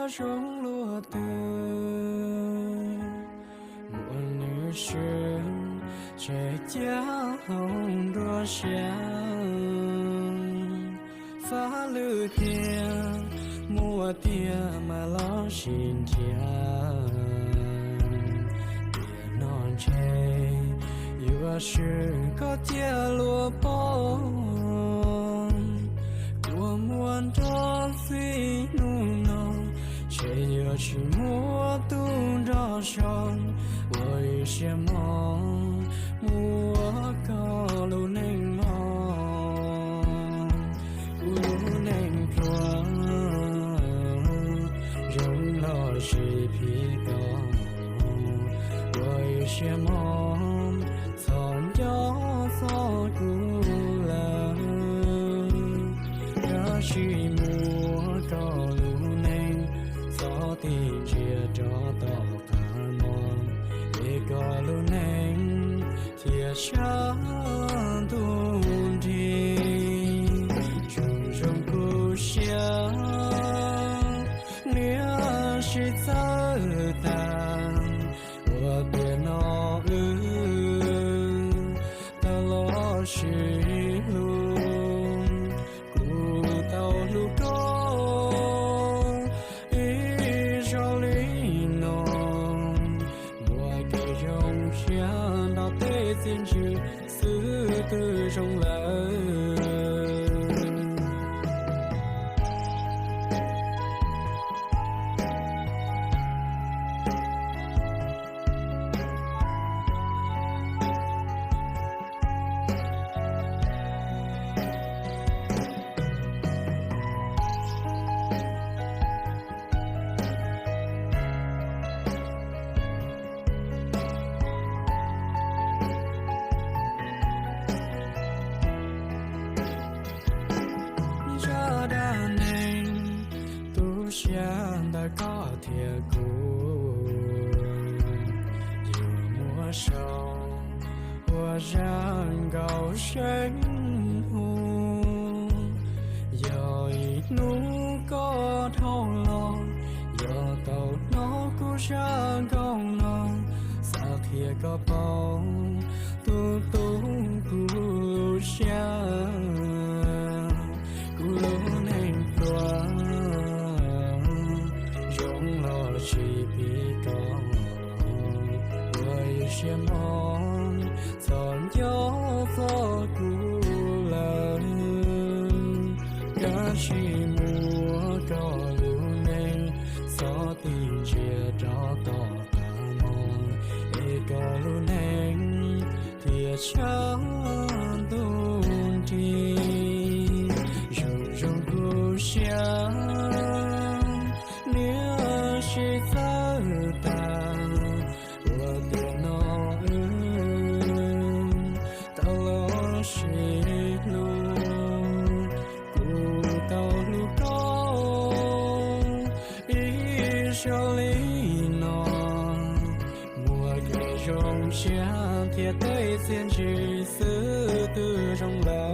Zoo luaj twg muaj nws swb, tseg cia hauv nruab siab. Faj lwm tiag, muaj tiag mas los sim nrhiav. Tiam no ntshe yuav swm koj ciaj luag poob. Kua muag nrov txij hnub no, ntshe yuav tsis muaj tus nrog sau. Ua ib siab mog, mus ua koj lub neej mog. Kuv lub neej pluag, zoo los sis phim toj. Ua ib siab mog, txhob nco txog kuv lawm. Kav tsij mus ua koj lub neej, txhob tig ntsia rov tom qab no, es koj lub neej thiaj sab ntuj nrig. Zoo zoo kuv siab, niam sib txawj tas, ua tiam no wb tau los sib hlub. Kuv tau hlub koj ib zaug li no, muaj kev zoo siab nrog tej txiaj ntsig xwb twb zoo lawm. Zaj dab neeg tu siab ntawm koj thiab kuv, yuav muab sau ua zaj nkauj seem hu. Yog ib hnub koj dhau los, yog tau hnov kuv zaj nkauj no, xav qhia koj paub tus tu kuv lub siab. Kuv lub neej pluag, zoo los sis phim toj, ua ib siab mog, txhob nco txog kuv lawm. Kav tsij mus ua koj lub neej, txhob tig ntsia rov tom qab no, es koj lub neej thiaj sab ntuj nrig. Zoo zoo kuv siab, niam sib txawj tas, ua tiam no wb tau los sib hlub. Kuv tau hlub koj ib zaug li no, muaj kev zoo siab thiab tej txiaj ntsig xwb twb zoo lawm.